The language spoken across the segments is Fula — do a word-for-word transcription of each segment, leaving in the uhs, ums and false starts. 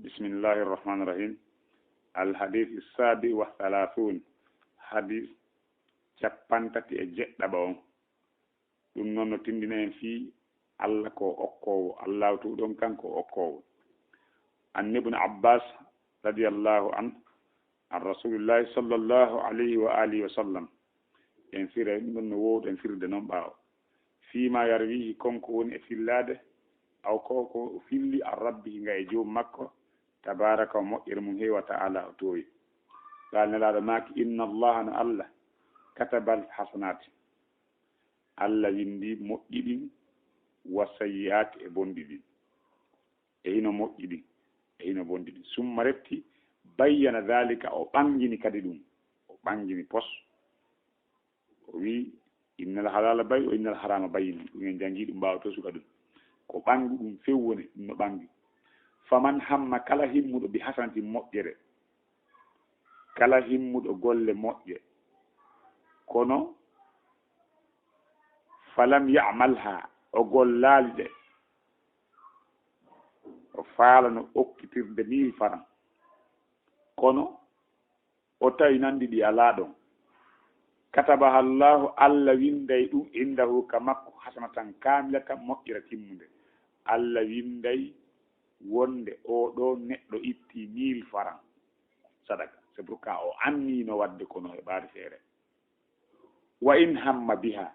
Bismillahi irrahmani irrahim. Alhadith issabi wa thalathun. Hadith cappanɗe tati e jeɗɗaɓa on. Ɗum noon no tindina en fii Allah ko okkoowo, Allahu to ɗon kanko okkoowo. An ibn Abbas radiyallahu anhu, an Rasulillahi sallallahu alayhi wa alihi wa sallam. En fira ɗum ɗon no woowɗen firde noon ɓaawo. Fiima yarwihi, kon ko woni e fillaade, aw ko ko o filli an rabbihi nga e joom makko, tabaraka o moƴƴere mum heewa ta'ala o toowi. Ɓaal Nelaaɗo maaki, inna Allaha no Allah, katabal hasanati. Allah winndi moƴƴi ɗin, wa sayyi'ati e bonɗi ɗin. E hino moƴƴi ɗin, e hino bonɗi ɗin. Summa refti bayyana dhalika, o ɓangini kadi ɗum. O ɓangini pos. O wi, innal halala bay, o innal harama bayyin. Ɗum en jangi ɗum ɓaawo to suka ɗum. Ko ɓangu ɗum few woni ɗum no ɓangi. Faman hamma, kala himmuɗo, bi hasanatin moƴƴere. Kala himmuɗo golle moƴƴe. Kono falam ya'malha, o gollaali ɗe. O faalano okkitirde mille francs. Kono o tawi nanndi ɗi alaa ɗon. Katabaha Allahu, Allah winnday ɗum, indahu, ka makko, hasanatan kaamilatan, moƴƴere timmunde. Allah winnday wonde oo ɗoo neɗɗo itti mille francs sadaka. C'est pourquoi o anniino waɗde kono e ɓaari feere. Wa in hamma biha,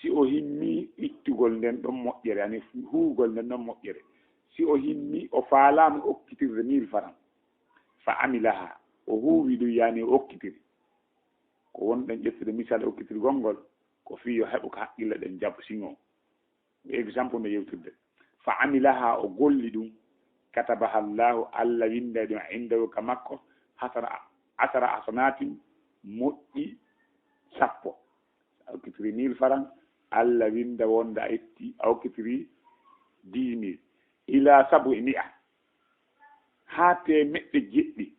si o himmi ittugol nden ɗon moƴƴere, ani huugol nden ɗon moƴƴere, si o himmi, o faalaama okkitirde mille francs, fa amilaha, o huuwi ɗum, yani o okkitiri. Ko wonɗen ƴettude misal e okkitirgol ngol, ko fii yo heɓu ko haqqille ɗen jaɓo siŋo. Exemple no yewtirde. Fa amilaha, o golli ɗum. Katabaha Allahu, Allah winnday ɗum, indahu, ka makko, hasana, asara hasanatin, moƴƴi sappo. A okkitiri mille francs, Allah winnda wonde a itti, a okkitiri dix mille. Ila sabu e mi'a. Haa teemeɗɗe jeɗɗi.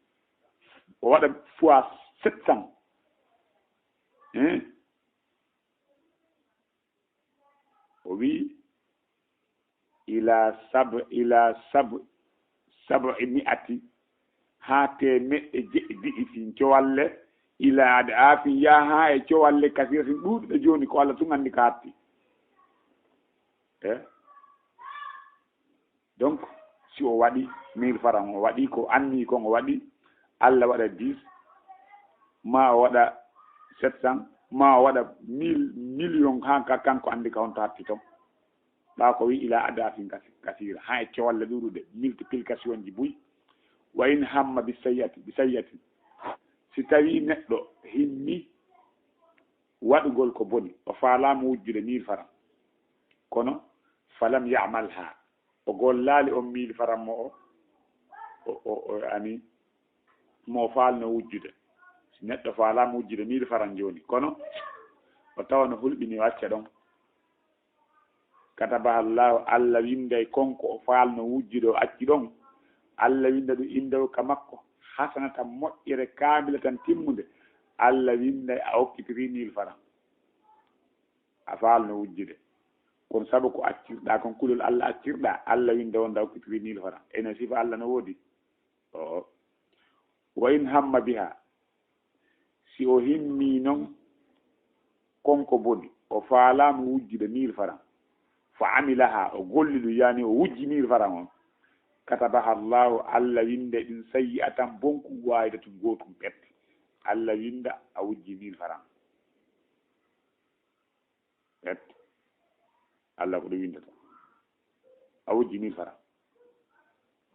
O waɗa fois sept cents. Hein? O wi, ila sab, ila sab, sab'i mi'ati, haa teemeɗɗe jeɗɗi fin cowalle, ila ad'afin, yaha haa e cowalle kasiratin ɗuuɗuɗe. Jooni ko Allah tun anndi ka hatti. Eh? Donc, si o waɗi mille francs, o waɗi ko anni kon o waɗi, Allah waɗa dix, ma o waɗa sept cents, ma o waɗa mille, million, haa ka kanko anndi ka honto hatti ton. Ɓaawo ko wi ila ad'afin kasi-, kasira, haa e cowalle ɗuuɗuɗe, multiplication ji buy. Wa in hamma bi sayyi'ati, bi sayyi'atin. Si tawi neɗɗo himmi waɗugol ko boni, o faalaama wujjude mille francs. Kono, falam ya'malha, o gollaali on mille francs mo o, o, o, o, ani, mo o faalno wujjude. Si neɗɗo faalaama wujjude mille francs jooni, kono o tawa no hulɓini o acca ɗon. Katabaha Allahu, Allah winnday kon ko o faalno wujjude o acci ɗon. Allah winnda ɗum indahu ka makko, hasanatan moƴƴere kaamilatan timmunde. Allah winnday a okkitiri mille francs. A faalno wujjude. Kono sabu ko accirɗaa kon, kulol Allah accirɗaa, Allah winnda wonde a okkitiri mille francs. Ene sifa Allah no woodi? Oo. Wa in hamma biha, si o himmi non kon ko boni, o faalaama wujjude mille francs, fa amilaha, o golli ɗum, yani o wujji mille francs on, katabaha Allahu, Allah winnda ɗum sayyi'atan, bonku, wahidatun, gootun ɓette. Allah winnda a wujji mille francs. Ɓette. Allah ko ɗum winndata. A wujji mille francs.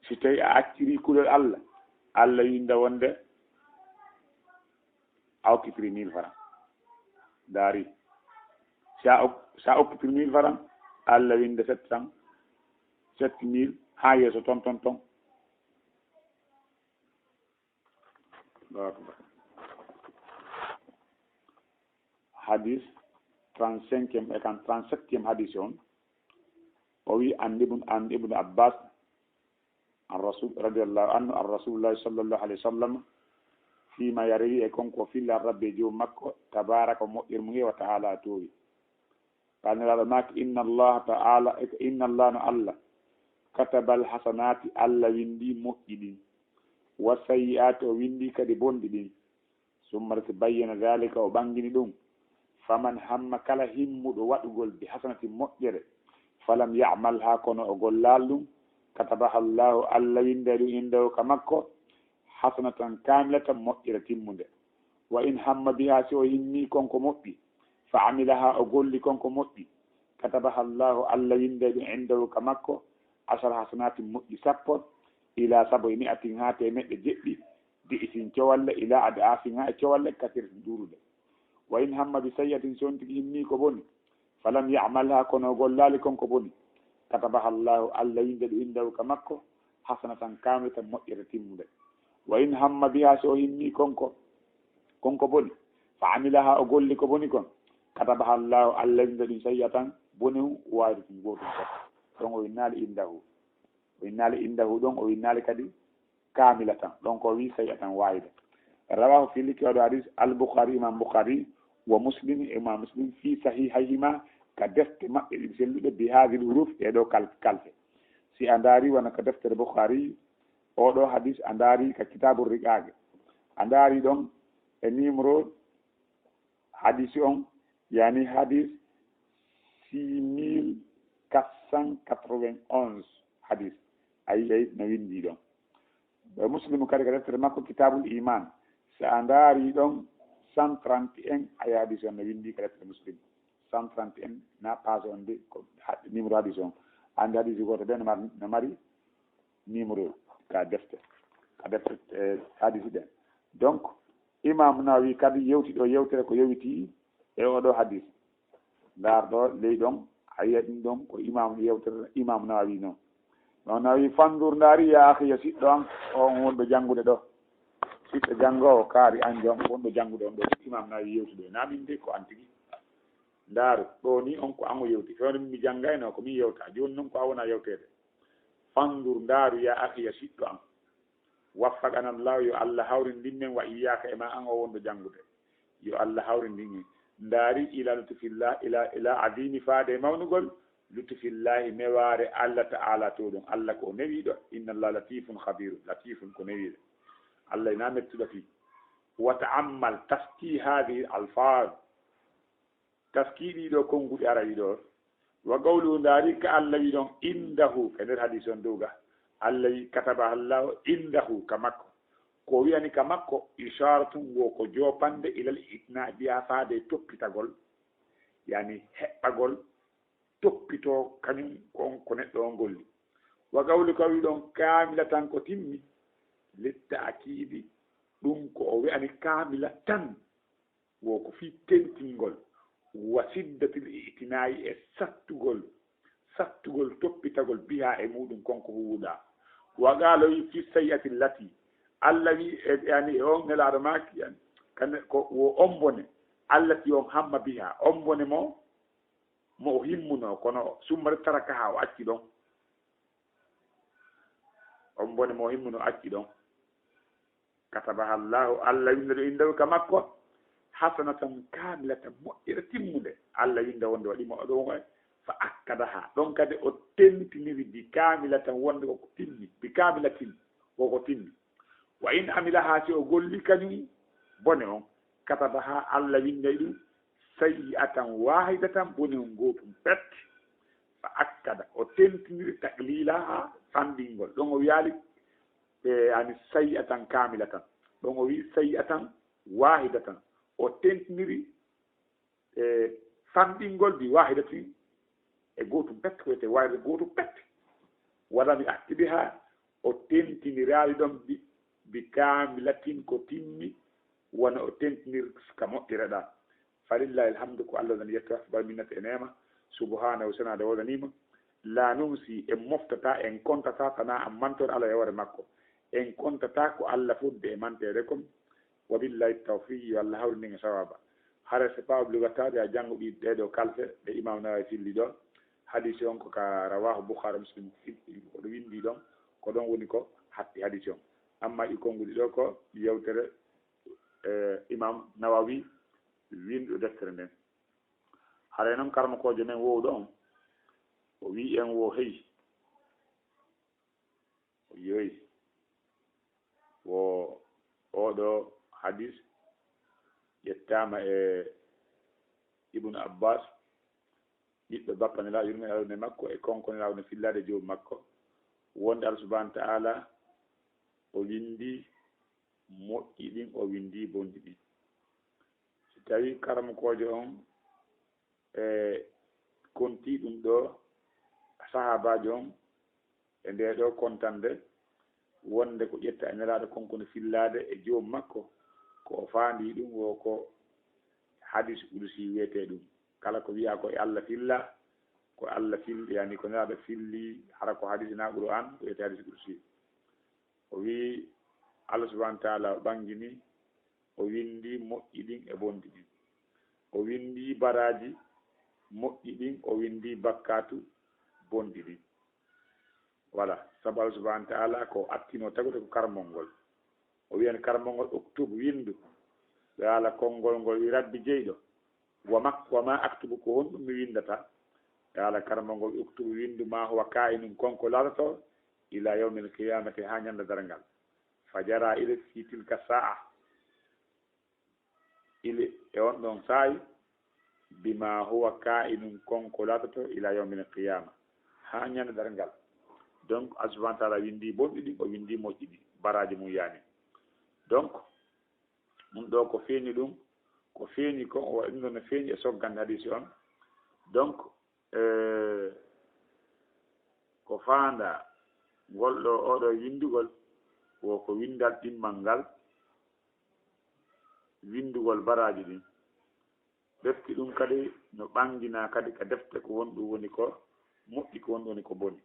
Si tawi a acciri kulol Allah, Allah winnda wonde a okkitiri mille francs. Daari. Si a ok-, si a okkitiri mille francs, Allah winnda sept cents, sept mille, haa yeeso ton, ton, ton. Allahu akbar. Hadis trente-cinquième e kan trente-septième hadis on. O wi, an ibn, an ibn Abbas, an Rasul, radiyallahu anhu, an Rasulillahi sallallahu alayhi wa sallam, fima yarwi, e kon ko filla Rabbi e Joomi makko, tabaraka, moƴƴere mum heewa, ta'ala toowi. Qala, Nelaaɗo maaki, inna Allah ta'ala, inna Allah no Allah, كتب الحسنات, Allah winndi moƴƴi ɗin, والسيئات, o winndi kadi bonɗi ɗin. ثم bayyana ذلك, o ɓanngini ɗum. فمن هم, kala himmuɗo waɗugol بحسنة, moƴƴere, فلم يعملها, kono o gollaali ɗum, كتبها الله, Allah winnday ɗum عنده, ka makko, حسنة كاملة, moƴƴere timmunde. وإن هم بها, si o himmii kon ko moƴƴi, فعملها, o golli kon ko moƴƴi, كتبها الله, Allah winnday ɗum عنده, ka makko, عشر حسنات, moƴƴi sappo, إلى سبعمائة, haa teemeɗɗe jeɗɗi, ضعف, cowalle, إلى أضعاف, haa e cowalle, كثيرة, ɗuuɗuɗe. وإن هم بسيئة, si on tigi himmii ko boni, فلم يعملها, kono o gollaali kon ko boni, كتبها الله, Allah winnday ɗum عنده, ka makko, حسنة كاملة, moƴƴere timmunde. وإن هم بها, si o himmii kon ko, kon ko boni, فعملها, o golli ko boni kon, كتبها الله, Allah winnday ɗum سيئة, boni, واحدة, gootum kadi. Ɗon o winnaali عنده. O winnaali عنده ɗon, o winnaali kadi كاملة. Ɗon ko o wi'i سيئة واحدة. رواه, fillike oɗo hadis, البخاري, Imam Bukhari, ومسلم, Imam Muslim, في صحيحيهما, ka defte maɓɓe ɗiɗi selluɗe, بهذه الحروف, e ɗo kal-, kalfe. Si a ndaari wano ka deftere Bukhari, oɗo hadis a ndaari ka Kitabu Riqaaqi. A ndaari ɗon e numéro hadisi on, yani hadis six mille quatre cent quatre-vingt-onze hadis. A yi'ay no winndi ɗon. E Muslimu kadi ka deftere makko Kitabul Iman. Si a ndaari ɗon cent trente et un, a yi'ay hadis on no winndi ka deftere Muslim. Cent trente et un na page on de, ko ha-, numéro hadis on. Anndi hadis gooto de no mar-, no mari numéro ka defte, ka defte, eh, hadisi ɗen. Donc, Imam Nawawi kadi yewti ɗo yewtere ko yowiti e oɗo hadis. Ndaar ɗo ley ɗon, a yi'a ɗum ɗon ko Imam yewtere Imam Nawawi non. Imam Nawawi, فانظر, ndaari, يا أخي, yo siɗɗo an, o on wonɗo janngude ɗo. Siɗɗo janngoowo, kaari an jom wonɗo janngude on ɗo. Imam Nawawi yewti ɗo. Na min de ko an tigi. Ndaaru, ɗo ni on ko an o yewti. Fewndo mi janngayno ko min yewta. Jooni non ko an wona yewteede. فانظر, ndaaru, يا أخي, yo siɗɗo an. وفقنا الله, yo Allah hawrindin men, وإياك, e ma an o wonɗo janngude. Yo Allah hawrindin en. Ndaari, إلى لطف الله, إلى, إلى عظيم, faade e mawnugol, لطف الله, newaare Allah Ta'ala to ɗon. Allah ko o newiiɗo. إن الله لطيف خبير. لطيف ko newiiɗo. Allah ina mettuɗo fii. وتأمل تزكي هذه الألفاظ. Taskii ɗii ɗoo konnguɗi ara ɗii ɗoo. وقوله, ndaari ka Allah wi'i ɗon, عنده, ka nder hadiis on dow ga. Allah wi'i, كتبها الله عنده, ka makko. Ko o wi'ani ka makko, إشارة, wo ko joopande, إلى الاعتناء بها, faade e toppitagol, yani heɓɓagol, toppitoo kañum ko on ko neɗɗo on golli. وقوله, ka wi'i ɗon, كاملة, ko timmi, للتأكيد, ɗum ko o wi'ani كاملة, wo ko fii tentingol, وشدة الاعتناء, e sattugol, sattugol toppitagol, بها, e muuɗum kon ko huuwuɗaa. وقال, o wi'i, في السيئة التي, Allah wi'i, e, yani, e on Nelaaɗo maaki, yani, kan, ko wo on bone, التي, on هم بها, on bone mo, mo o himmunoo, kono ثم تركها, o acci ɗon. On bone mo o himmunoo, acci ɗon. كتبها الله, Allah winnda ɗum عنده, ka makko, حسنة كاملة, moƴƴere timmunde. Allah winnda wonde waɗi mo ɗum, فأكدها, ɗon kadi o tentiniri, بكاملة, wonde ko ko timmi, بكاملة, ko ko timmi. وإن عملها, si o golli kañum bone on, كتبها, Allah winnday ɗum, سيئة واحدة, bone on gootum pet. فأكد, o tentiniri, تقليلها, fanɗingol. Ɗon o wi'aali, e, yani, سيئة كاملة. Ɗon o wi'i سيئة واحدة. O tentiniri, e, fanɗingol, بواحدة, e gootum pet, ko wiyetee واحدة, gootum pet. ولم يأكدها, o tentiniraali ɗon bi, بكاملة, ko timmi, wano o tentinir ka moƴƴere ɗaa. فلله الحمد, ko Allah woni yettoore, wal minnatu, e neema. سبحانه, senaade o wonaniima. لا نحصي, en moftataa, en kontataa, ثناء, mantoore Alla e hoore makko. En kontataa ko Alla fodde e manteede kon. وبالله التوفيق, yo Alla hawrindin en sawaaba. Hara c'est pas obligatoire a janngo ɗi, ɗee ɗoo kalfe ɗe Imam Nawawi filli ɗoo. Hadiisi on ko ka Rawahu Bukhari Muslim, ko ɗo winndi ɗon, ko ɗon woni ko hatti hadiisi on. Amma ɗi konnguɗi ɗoo ko yewtere, eh, Imam Nawawi, winndo deftere nden. Haray non karamokoojo men wowɗo on, o wi'i en wo hey, Yoyi, wo oɗo hadis ƴettaama e Ibnu Abbas, ɓiɗɗo bappa Nelaaɗo, yurme Allah ne makko, e konko Nelaaɗo ne fillaade joom makko, wonde Allah subhanahu wa ta'ala o windi moƴƴi ɗin, o windi bonɗi ɗin. Si tawi karamokoojo on e konti ɗum ɗo sahaabaajo on e nde ɗo kontande, wonde ko ƴetta e Nelaaɗo kon kono fillaade e joom makko, ko o faandi ɗum wo ko hadis qudusi wiyetee ɗum. Kala ko wiyaa ko e Allah filla, ko Allah fil-, yani ko Nelaaɗo filli, hara ko hadis na Qur'an, ko wiyetee hadis qudusi. O wii Allah subhanahu wa ta'ala o ɓangini, o windi moƴƴi ɗin e bonɗi ɗin. O windi baraaji moƴƴi ɗin, o windi bakkatu bonɗi ɗin. Wala, sabu Allah subhanahu wa ta'ala ko attino tagude ko karmol ngol. O wiyan karmol ngol, "Uktub, windu." Ɓe haala konngol ngol wi, "Rabbi jeyɗo, wa mak-, wa ma aktubu, ko honɗum mi windata?" Ɓe haala karmol ngol, "Uktub, windu, ma huwa ka'inun, kon ko laatoto, ila yawmil qiyamati, ha ñande darngal." Fa jara ile fi tilka sa'a. Ile e on ɗon saa'i, bima huwa ka'inun, kon ko laatoto ila yawmil qiyama, ha ñande darngal. Donc, Allah subhanahu wa ta'ala windi bonɗi ɗin, o windi moƴƴi ɗin, baraji mum yani. Donc, ɗum ɗo ko feeñi ɗum, ko feeñi ko, o waɗi ɗum no feeñi e soggande hadisi on. Donc, eh, ko faanda ngol ɗo, oɗo windugol, wo ko windal ɗimmal ngal, windugol baraji ɗin. Defti ɗum kadi no ɓanginaa kadi ka defte ko wonɗum woni ko moƴƴi, ko wonɗum woni ko boni.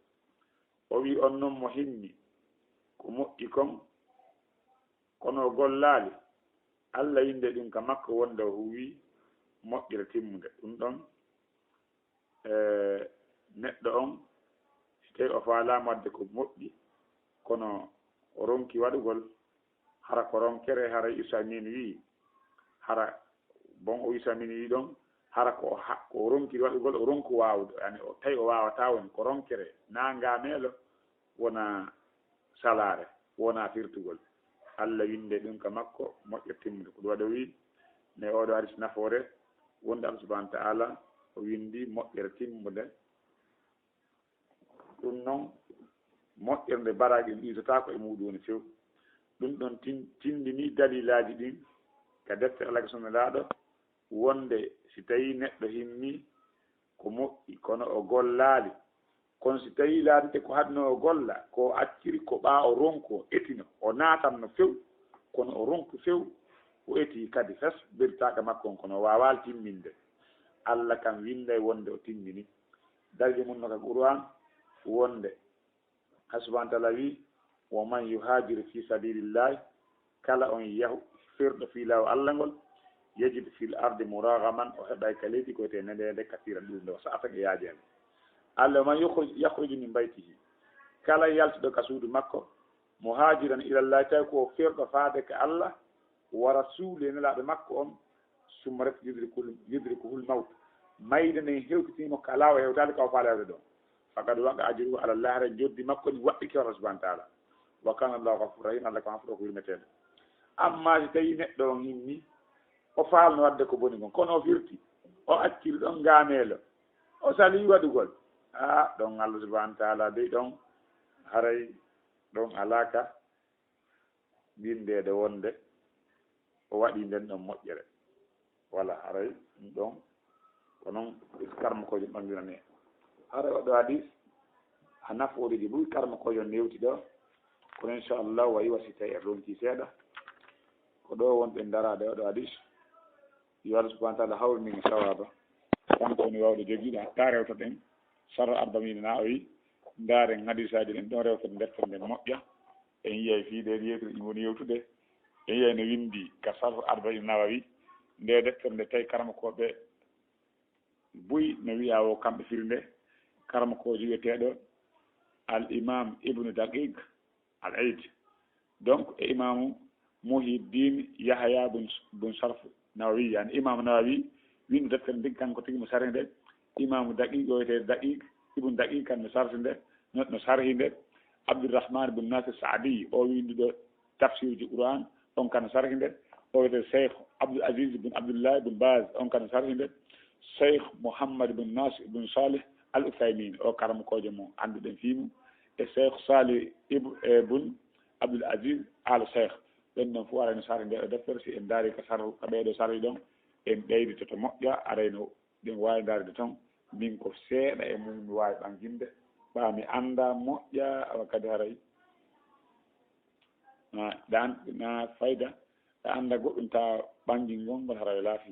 O wi on non mo himmi ko moƴƴi kon, kono o gollaali, Allah winde ɗum ka makko wonde o huwi moƴƴere timmunde. Ɗum ɗon, e, neɗɗo on, si tawi o faalaama waɗde ko moƴƴi, kono o ronki waɗugol, hara ko ronkere, hara Isa min wi, hara bon o Isa min wi ɗon, hara ko ha-, ko o ronki waɗugol, o ronku waawude, yani o tawi o waawata, woni ko ronkere, na ngameelo, wona salaare, wona firtugol. Allah winde ɗum ka makko moƴƴere timmude. Ko ɗum waɗi o wi, ne oɗo hadis nafoore, wonde Allah subhanahu wa ta'ala o windi moƴƴere timmude. Ɗum noon, moƴƴere nde baraaji ɗin ɗuytotaako e muuɗum woni few. Ɗum ɗon tin-, tindini dalilaaji ɗin ka deftere Allah ka sunna Nelaaɗo, wonde si tawii neɗɗo himmii ko moƴƴi, kono o gollaali, kono si tawii laatike ko haɗnoo o golla, ko o acciri ko ɓaa o ronku, o etino, o naatanno few, kono o ronku few, o eti kadi fes, bertaaka makko on, kono o waawaali timminde. Allah kam winday wonde o timmini. Dalil mum no ka Qur'an wonde, Allah subhanahu wa ta'ala wi, "Wa man yuhajir fi sabilillahi," kala on yahu firɗo fii laawol Allah ngol, "yajid fil ardi muragaman," o heɓay ka leydi ko wiyetee ndeneede, kasiran, ɗuuɗunde, wa sa'atan, e yaajeende. Allah, "Wa man yukhrij, yakhruju min baytihi," kala yaltuɗo ka suudu makko, "muhajiran ilallahi," tawi ko o firɗo faade ka Allah, "wa rasuli," e Nelaaɗo makko on, "summa yudrikuhul, yudrikuhul mawt," mayde nden hewtitii mo ka laawol hewtaade ka o faala hewde ɗon, "faqad waqa ajruhu ala Allah," hara njoddi makko ndi waɗɗike Allah subhanahu wa ta'ala. "Wa kana Allahu ghafurur rahim," Allah ko gafuro ko yurmeteeɗo. Amma si tawi neɗɗo on himmi, o faalno waɗde ko boni kon, kono o firti, o acciri ɗon ngaameelo, o sali waɗugol, a ɗon Allah subhanahu wa ta'ala dey ɗon haray ɗon alaaka windeede wonde o waɗi nden ɗon moƴƴere. Wala haray ɗum ɗon ko noon karmakoojo ɓanginani. Haray oɗo hadis a nafooɗeji ɓuri karmakoojo newti ɗo, kono inchallah wayi wasi tawi e ronki seeɗa. Ko ɗo wonɓe ndaraade oɗo hadis. Yo Allah subhanahu wa ta'ala hawru min sawaba. Kanko woni wawɗo jogiiɗo hatta rewtoɗen Sharh Arba'in Nawawi. Ndaaren hadisaaji ɗin ɗon rewtoɗen deftere nden moƴƴa. En yiyay fii ɗee yewtere ɗin woni yewtude. En yiyay no windi ka Sharh Arba'in Nawawi. Nde deftere nde tawi karamokooɓe buy no wi'a wo kamɓe firi nde. Karamokoojo wi'eteeɗo Al Imam Ibnu Daqiq Al Eid. Donc, e Imaamu Muhyiddin Yahya bun, bun Sharf Nawawi, yani Imaamu Nawawi, winndi deftere nden kanko tigi mo sarhi nde. Imaamu Daqiq, o wiyetee Daqiq, Ibn Daqiq kan no sarhi nde, no, no sarhi nde. Abdurrahman bin Nasir Saadi, o winnduɗo tafsirji Qur'an, on kana sarhi nde. O wiyetee Cheikh Abdul Aziz bin Abdullah bin Baz, on kana sarhi nde. Cheikh Muhammad bin Nasir bin Salih Al Uthaymin, o karamokoojo mo annduɗen fii mum, e Cheikh Salih ibn, e bun Abdul Aziz Al Cheikh. Ɓen ɗon fof arayno sarhi nde e deftere. Si en ndaari ka sarhu, ka ɓeeɗo sarhi ɗon, en ɓeyditoto moƴƴa, arayno ɗen waawi ndaarde toon. Min ko seeɗa e mum mi waawi ɓanginde, ɓaa mi annda moƴƴa, awa kadi haray na, na fayda, ɗa annda goɗɗum, ta ɓangingol ngol haray laafi.